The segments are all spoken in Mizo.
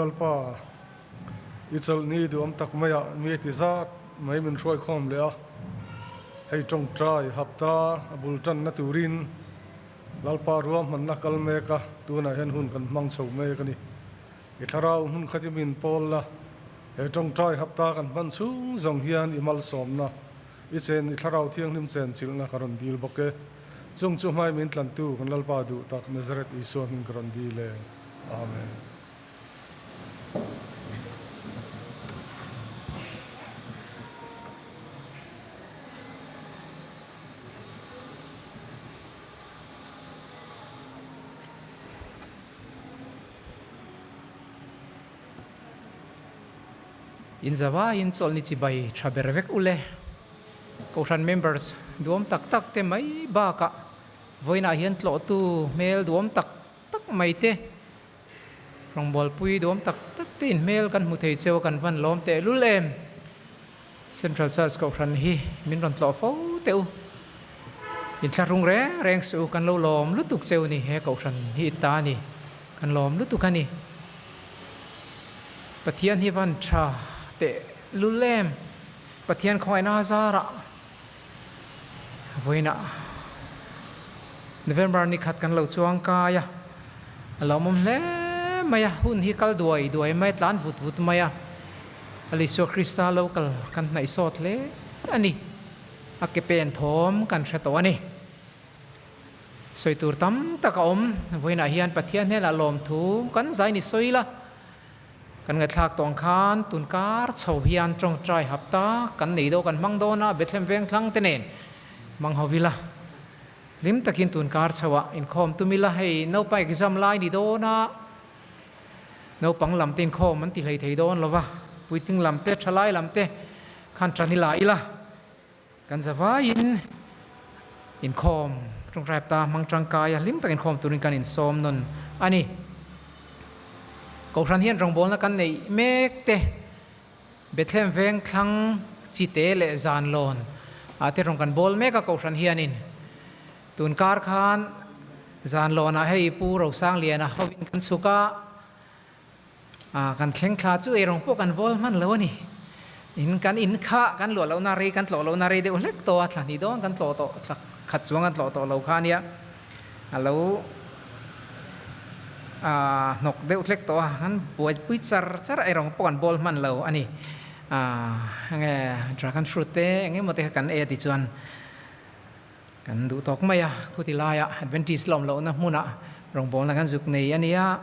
Lalpa, i chawlhni duhawm tak maiah mi ti zat mai min hruai khawm leh a, hei tawngtai hapta a bul tanna turin Lalpa ruahmanna kal mek a, tunah hian hun kan hmang chho mek a ni. I thlarau hmun khat i min pawl la, he tawngtai hapta kan hman chhung zawng hian i malsawmna, i chen i thlarau thianghlim chen chilhna ka rawn dil bawk e. Chung chu hmai min tlantu kan Lalpa duh tak Nazareth Isua hming ka rawn dil e. Amen. In zavaiin chawlhni chibai tha ber vek ule. Kohhran members duam tak tak te mai bakah vawiinah hian tlawhtu hmel duam tak tak mai te, rawngbawlpui duam tak tak te in hmel kan hmu thei cheu a kan van lawm tehlul em. Central Church Kohhran hi min rawn tlawh fo teh u. Inthlahrung reng reng suh u, kan lo lawm lutuk cheu ni, he Kohhran hi i ta a ni, kan lawm lutuk a ni. Pathian hi van tha teh lul em, Pathian khawngaihna a zarah vawiinah November ni khat kan lo chuang kai a, a lawmawm hle mai a, hun hi kal duai duai mai, tlan vut vut mai a, Isua Krista lo kal kan hnaih sawt hle a ni, a ke pen thawm kan hre tawh a ni. Sawi tur tam tak a awm, vawiinah hian Pathian hnenah lawmthu kan zai ni sawi la, Kan ngaihthlak tawng khan tun kar chho hian tawngtai hapta kan nei deuh kan hmang dawn a, Bethlehem veng thlang te nen hmang ho ila. Hlim takin tun kar chho ah inkhawm tum ila, hei naupang exam lai ni dawn a, naupang lam te inkhawm an ti hlei thei dawn lo va, puitling lam te, thalai lam te khan tan ila ila. Kan zavaiin inkhawm tawngtai ta hmang tangkai a, hlim tak inkhawm turin kan insawm nawn a ni. Kohhran hian rawngbawlna kan neih mek te, Bethlehem veng thlang chite leh zanlawn ah te rawng kan bawl mek a Kohhran hianin tun kar khan zanlawnah hei Pu Rosangliana hovin kan chhuk a, Kan thleng thla chu eirawng pawh kan bawl hman lo a ni. In kan in kha kan luah lohna rei, kan tlawh lohna rei deuh hlek tawh a, thla hnih dawn kan tlawh tawh, thla khat chuang kan tlawh tawh lo kha a nia. A lo hnawk deuh hlek tawh a, kan buaipui char char a, eirawng pawh kan bawl hman lo a ni. Enge dragon fruit te eng emaw te kha kan ei a tichuan kan duh tawk mai a, khuti laiah Adventist lawm lohna hmunah rawngbawlna kan zuk nei a nia.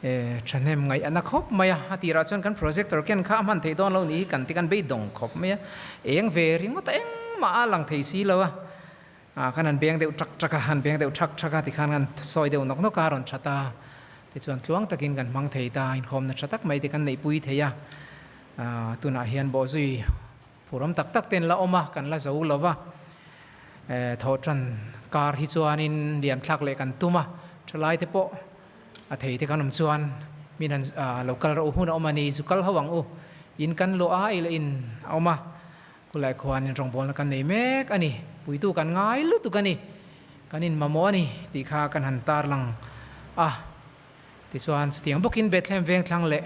Thahnem ngaih a na khawp mai a, a tirah chuan kan projector ken kha a hman theih dawn lo ni hi kan ti kan beidawng khawp mai a, eng ve ringawt a engmah a lang thei si lo a, kan han beng deuh ṭak ṭak a, han beng deuh ṭhak ṭhak a tikhan kan sawi deuh nawk nawk a, a rawn ṭhat a, tichuan tluang takin kan hmang thei ta, inkhawmna ṭha tak mai te kan neihpui thei a, tunah hian bawhzui Phurawm tak tak ten la awm a, kan la zo lo va. Thawhṭan kar hi chuanin liam thlak leh kan tum a, ṭhalai te pawh a thei te kan awm chuan min han lo kal rawh u hun a awm a ni, zu kal ho ang u. In kan luah a, ila in a awm a, khulai khuanin rawngbawlna kan nei mek a ni, puitu kan ngai lutuk a ni, kan inmamawh a ni tih kha kan han tarlang a. Tichuan, chutiang bawkin Bethlehem vengthlang leh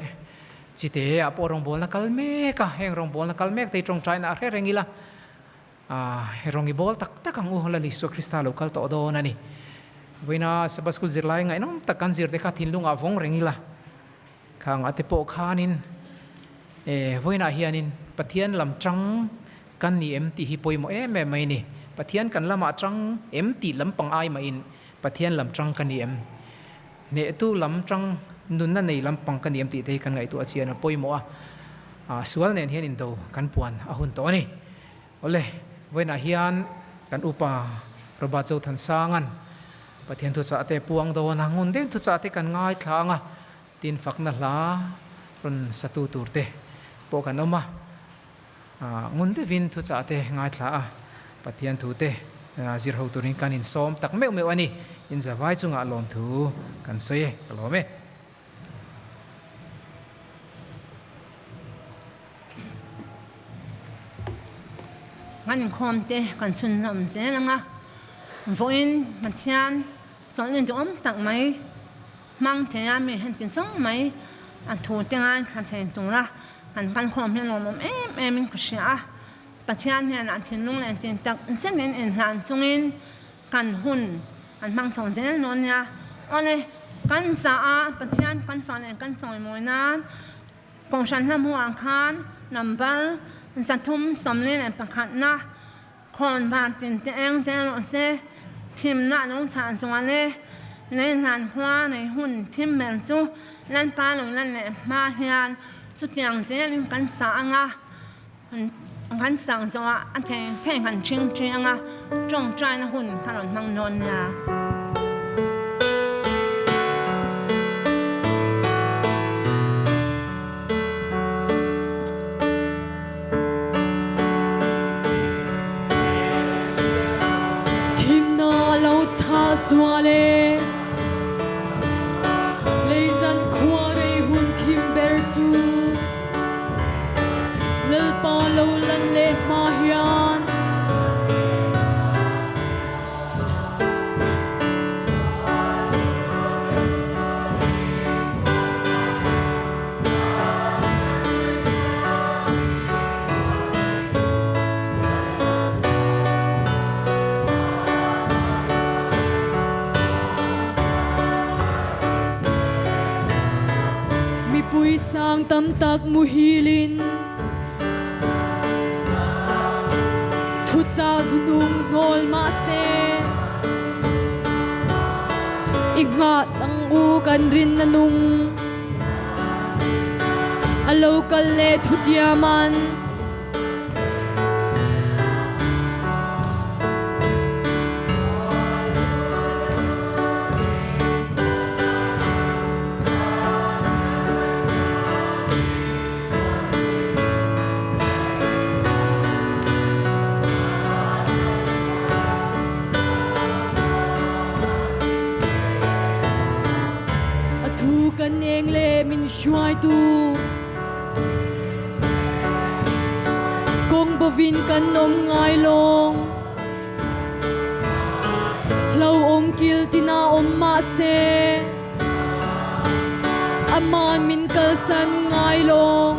Chite ah pawh rawngbawlna kal mek a, heng rawngbawlna kal mek te hi tawngtaina a hre reng ila, he rawngi bawl tak tak ang u, Lal Isua Krista lo kal tawh dawn a ni. Vawiina Sabbath School zirlai ngaihnawm tak kan zir te kha thinlungah vawng reng ila, khangah te pawh khanin vawiinah hianin Pathian lam tang kan ni em tih hi pawimawh em em mai a ni. Pathian kan lamah tang em tih lampang ai mahin Pathian lam tang ka ni em? Hnehtu lam tang nunna nei lampang ka ni em tih te hi kan ngaihtuah chian a pawimawh a, sual nen hian indo kan puan a hun tawh a ni. Awle, vawiinah hian kan upa Robert Zothansanga'n Pathian thuchah te puang dawn a, ngun deuhin thuchah te kan ngaithla ang a, tin fakna hla rawn satu tur te pawh kan awm a. Ngun deuhin thuchah te ngaithla a, Pathian thu te zir ho turin kan insawm tak meuh meuh a ni. In zavai chungah lawmthu kan sawi e, ka lawm e. Kan inkhawm te kan chhunzawm zel ang a, vawiin Pathian chawlhni duhawm tak mai. Hmang thei a mi heti zawng mai a thu te ngaithla thei tura kan kal khawm hi lawmawm em em in ka hria a. Pathian hnenah thinlung leh tin tak zetin inhlan chungin kan hun kan hmang chho zel dawn nia. Awle, kan za a Pathian kan fah leh kan chawimawi nan Kohhran hla hmuhah khan number 341 na Khawn var tin te eng zel rawh se, thimna a lo chhah zual e. Leihlan khua nei hun thim ber chu Lalpa lo lan leh hma hian chutiang zelin kan sa ang a, kan sak zawhah a thei thei kan ṭhing ṭhi ang a, ṭawngṭaina hun ka rawn hmang dawn nia. Thimna lo chah zual e. Leizan khua rei hun thim ber cu Lalpa lo lan le hma hian. Mipui sang tam tak muhilin Thuca gunung hnawl mahse I hngat ang u kan rin na nung. A lo kal le thutiaman. A thu kan eng le min hruaitu kong bovin kan om ngai long hlo om kil tina om ma se aman min kalsan ngai long.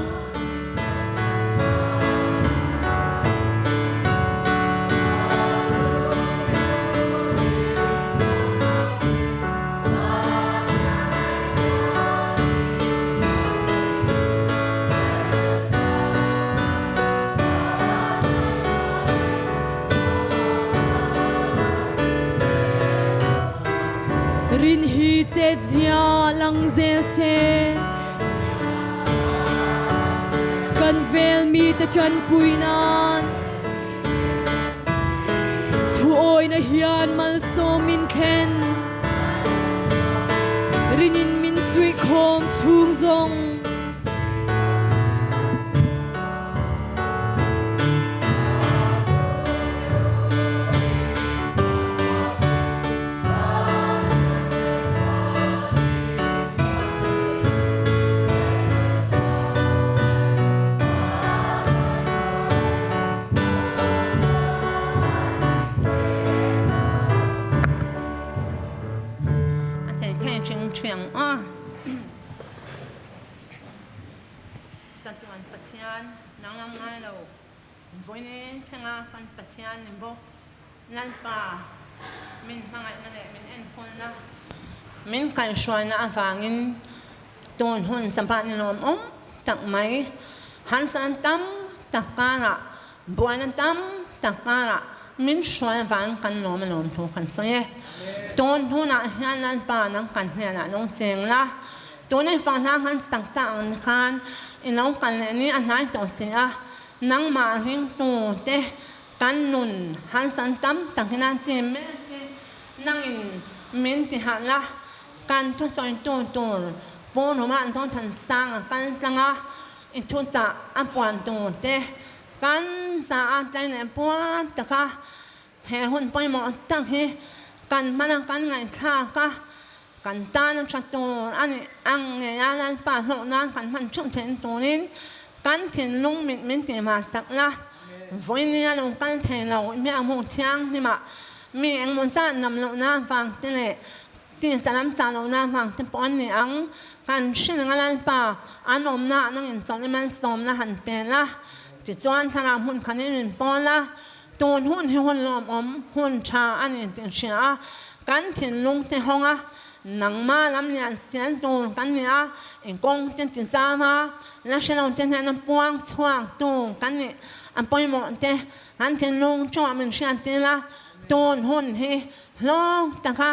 Rin hi chetzia lang zel se. Kan vel mi te chanpui nan. Thu awi na hian malsawm min thlen. Rinin min suih khawm chung zong. A thei thei ṭing ṭhiang aw. Chatuan Pathian nang lam ngai lo. Vawiin thlenga kan Pathian ni bawk. Lalpa, min hmangaihna leh min enkawlna, min kaihhruaina avangin tun hun sabah ni lawmawm tak mai, harsatna tam tak karah, buaina tam tak karah min hruai avangin kan lawm a lawm thu kan sawi e. Tun hunah hian Lalpa nang kan hnenah lo cheng la, tun i fahla kan sak tak ang khan i lo kal leh ni a hnai tawh si a, nangmah ringtu te Kan nun hansan tam tak ina chim mek hi nangin min ti harh la, kan thusawitu tur Pu Ruma Zothansang a kal tlang a, i thuchah a puan tur te kan za a tlai leh puar tak a, he hun pawimawh tak hi kan hmana kan ngaihthlak a, kan tan a tha tur a nih ang ngei a Lalpa hlawh nan kan hman theuh theih turin kan thinlung mit min tih mar sak la. Vawinia lo kal thei lo mi a hmuh thianghlimah mi engmaw zat lam lohna vang te leh. Tisa lam chah lohna vang te pawh an ni ang. Kan hrilh nga Lalpa, an awmna ah nang inchawlh i malsawmna han pe la, tichuan thlarau hmun khan in in pawl a, tun hun hi hun lawmawm, hun tha a ni tih hria a, kan thinlung te hawng a, nangma lam lian sial tur kan ni a, i kawng te ti zau a, la hre lo te hnena puang chhuak tu kan nih a pawimawh te kan thinlung chu a min hriat tir a, tun hun hi Hlawk taka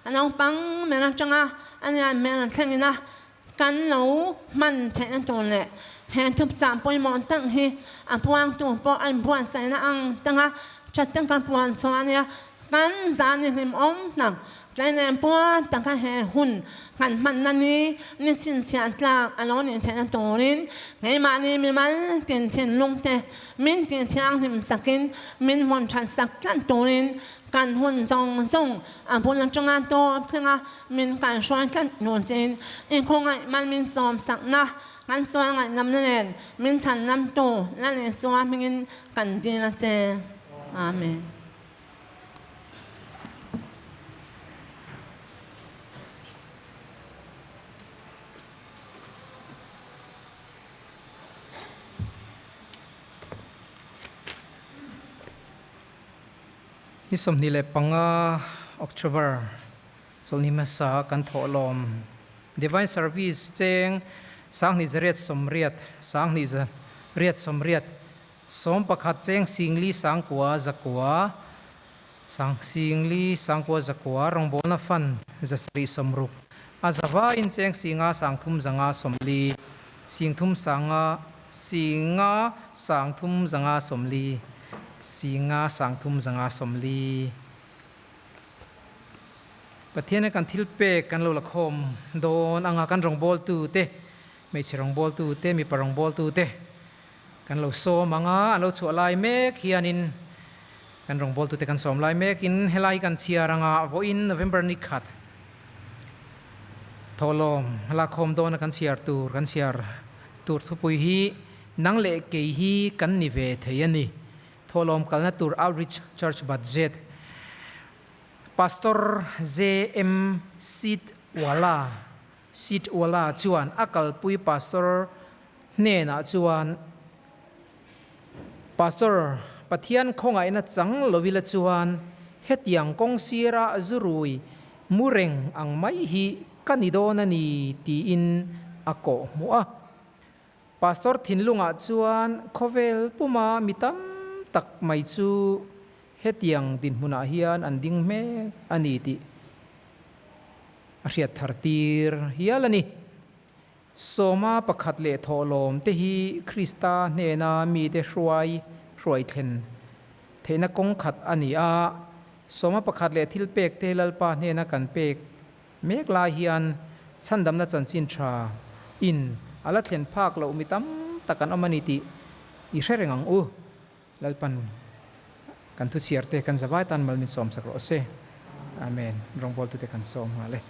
a naupang ber atanga a lian ber thlengin a kan lo hman theihna tur leh he thupchah pawimawh tak hi a puangtu pawh a inbuatsaihna ang tanga tha taka puan chhuah a nia. Kan zan i hlimawm tak tlai leh puar taka he hun kan hmanna ni ni chhinchhiah tlak a lo nih theihna turin keimahni mimal tin thinlungte min tihthianghlim sakin min vawn that sak tlat turin Kan hun zawng zawng a bul atanga tawp thlenga min kaihruai tlat tur chein i khawngaih mal min sawm sakna kan sual ngaihnamna nen min chhan lamtu Lal Isua hmingin kan dil a che. Amen. Ni 25 October chawlhni hmasa kan thawhlawm Divine Service cheng 2880 2880 11 cheng 4 9 9 4 9 9 rawngbawlna fund 760 a zavaiin cheng 5 350 40 3 5 350 5 350 Pathian kan thil pek kan lo la khawm dawn anga kan rawngbawltu te, hmeichhe rawngbawltu te, mipa rawngbawltu te kan lo sawm anga an lo chhuah lai mek hianin kan rawngbawltu te kan sawm lai mekin helai kan chhiar anga vawiin November ni khat thawhlawm la khawm dawna kan chhiar tur kan chhiar tur thupui hi Nang leh kei hi kan ni ve thei a ni. Thawhlawm kalna tur Outreach Church Budget Pastor JM Seatwala Seatwala chuan a kalpui Pastor hnenah chuan Pastor Pathian khawngaihna chang lovila chuan hetiang kawng sira zurui mu reng ang mai hi ka ni dawn a ni tiin a kawhhmuh a. Pastor thinlungah chuan khawvel puma mi tam tak mai chu hetiang dinhmunah hian an ding hmek a ni tih a hriat thar tir hial a ni. Sawma pakhat leh thawhlawm te hi Krista hnena mite hruai hruai thlen theihna kawng khat a ni a, sawma pakhat leh thilpek te Lalpa hnena kan pek Mek lai hian chhandamna chanchin tha in a la thlen phak loh mi tam tak an awm a ni tih i hre reng ang u. Lalpan kan thuchhiar te kan zavai tan mal min sawm sak rawh se. Amen. Rawngbawltute kan sawm nghal e.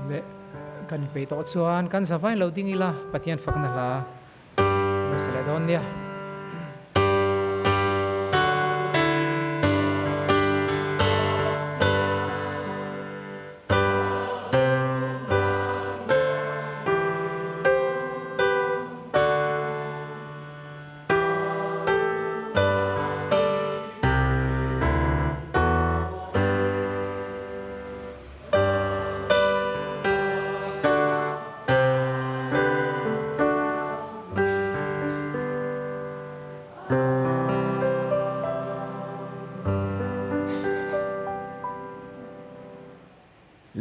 Le kan peih tawh chuan kan zavain lo ding ila Pathian fakna hla lo sa leh dawn nia.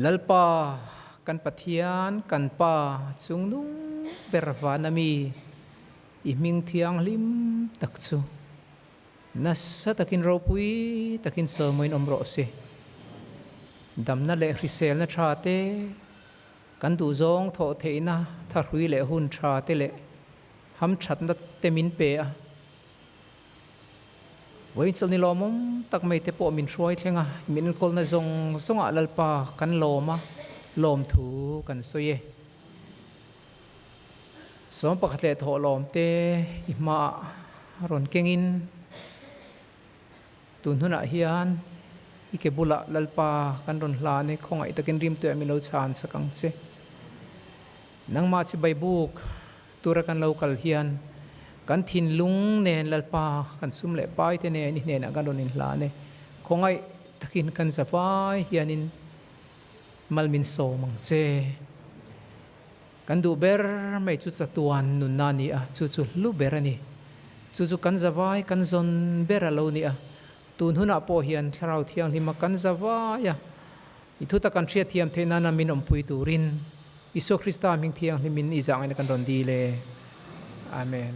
Lalpa, kan Pathian, kan Pa chungnung ber vana mi, i hming thianghlim tak chu Nasa takin ropui takin sawmawiin awm rawh se. Damna leh hriselna tha te, kan duhzawng thawh theihna thahrui leh hun tha te leh hamthatna te min pe a. Vawiin ni lawmawm tak mai te pawh min hruai thleng a, min enkawlna zawng zawngah Lalpa kan lawm a, lawmthu kan sawi e. Sawm pakhat leh thawhlawm te i hmaah rawn kengin tun hunah hian i ke bulah Lalpa kan rawn hlan e, khawngaih takin rimtuiah min lo chhan sak ang che. Nangmah chibai buk tura kan lo kal hian kan thinlung nen Lalpa kan sum leh pai te nen i hnenah kan rawn inhlan e, khawngaih takin kan zavai hianin mal min sawm ang che. Kan duh ber mai chu chatuan nunna a ni a, chu chu hlu ber a ni. Chu chu kan zavai, kan zawn ber a lo ni a. Tun hunah pawh hian Thlarau Thianghlima kan zavai a, i thutak kan hriatthiam theih nana min awmpui turin Isua Krista hming thianghlimin i zahngaihna kan rawn dil e. Amen.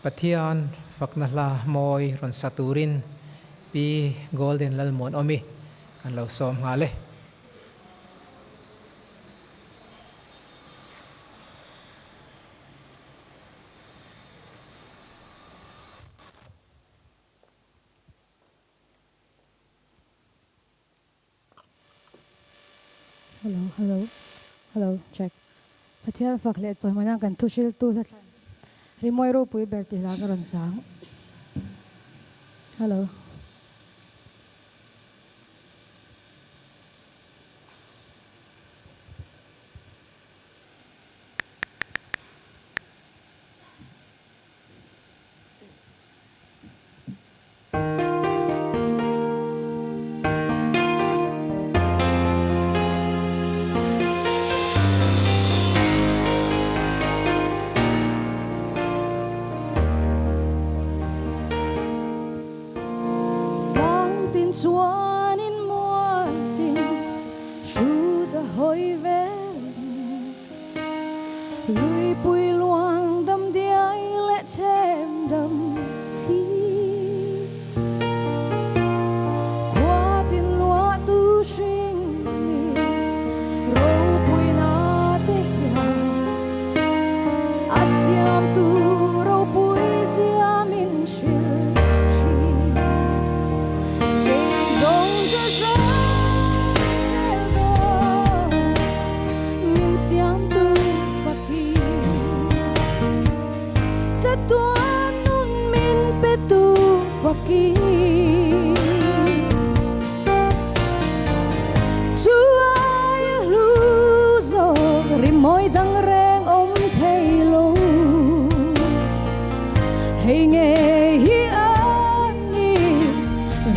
Pathian fakna hla mawi rawn sa turin Pi Golden Lalmuanawmi kan lo sawm nghal e. Hello hello hello check Pathian fak leh chawimawina kan thu hriltu hla thlan rimawi ropui ber tih hla ka rawn sang Hello. Tlang tin chuanin mual tin hrut a hawi velin Luipui luang dam diai leh chhem dam thli. Khua tin luah tu hring mi ropui na te hian a siam tu ropui zia min hrilh thin. Kei zawng ka zai zel dawn. Min siamtu fakin chatuan nun min petu fakin Chu aia hlu zawk rimawi dang reng awm thei lo Hei ngei hi a ni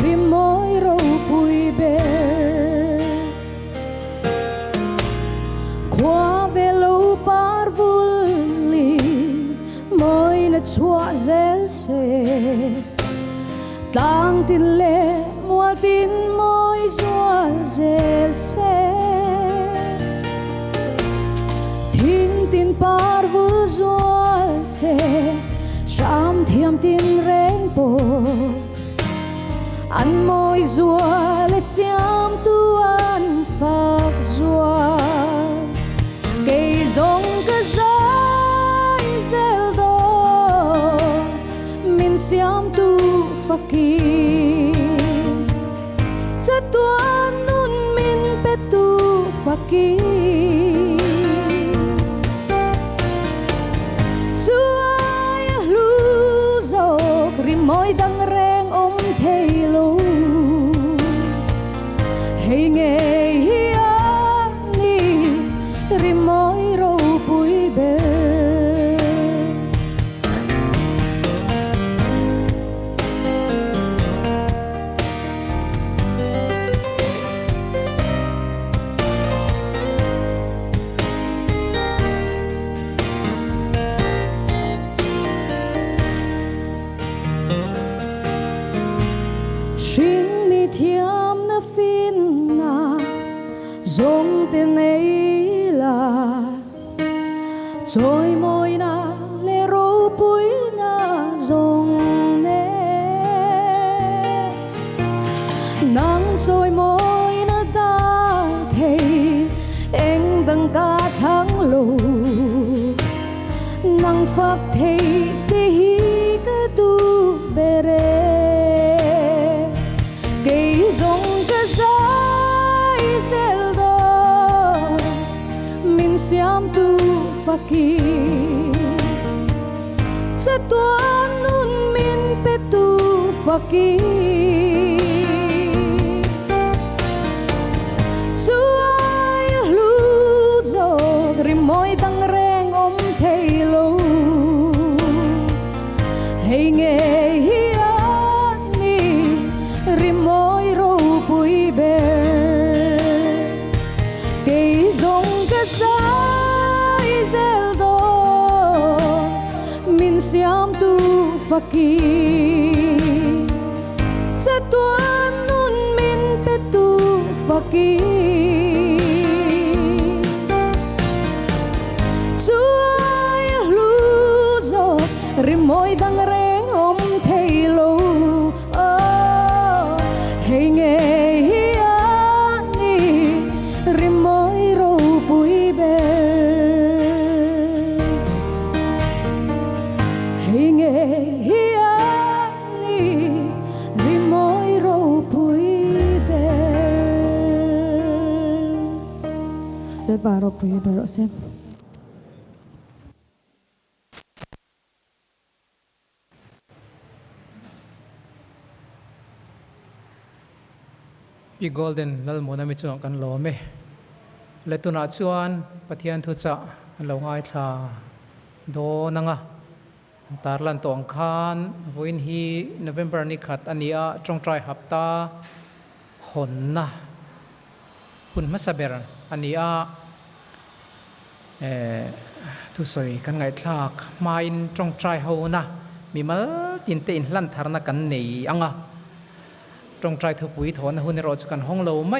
rimawi ropui ber. Khua ve lo par vul in mawina chhuah zel se, tlang tin leh mual tin mawi zual zel se. Thing tin par vul zual se, hram thiam tin reng pawh. An mawi zual e siamtu an fak zual. Kei zawng ka zai zel dawn. siamtu fakin Chatuan nun min petu fakin Chu aia hlu zawk rimawi dang reng awm thei lo Hei ngei hi a ni rimawi ropui ber. Hring mi thiamna finna zawng te nei la, chawimawina leh ropuina zawng nen. Nang chawimawina dal thei eng dang ka thlang lo, nang fak thei che hi ka duh ber e. Kei zawng ka zai zel dawn, min siamtu fakin. Chatuan nun min petu fakin. Chu aia hlu zawk rimawi dang reng awm thei lo. Hei ngei hi a ni rimawi ropui ber. Kei zawng ka zai zel dawn, min siamtu fakin. Chatuan nun min petu fakin. Chu aia hlu zawk rimawi dang reng awm thei lo. Aw, hei ngei hi a ni rimawi ropui ber. Hei ngei hi a ni rimawi ropui ber. Lalpa ropui ber rawh se. Pi Golden Lalmuana mi chungah kan lawm e. Le tunah chuan Pathian thuchah kan lo ngaithla dawn ang a. An tarlan tawh ang khan vawiin hi November ni khat a ni a, tawngtai hapta hawnna hun hmasa ber a ni a. Thusawi kan ngaihthlak hmain tawngtai hona mimal tinte inhlantharna kan nei ang a, tawngtai thupui thawhna hun erawh chu kan hawng lo mai.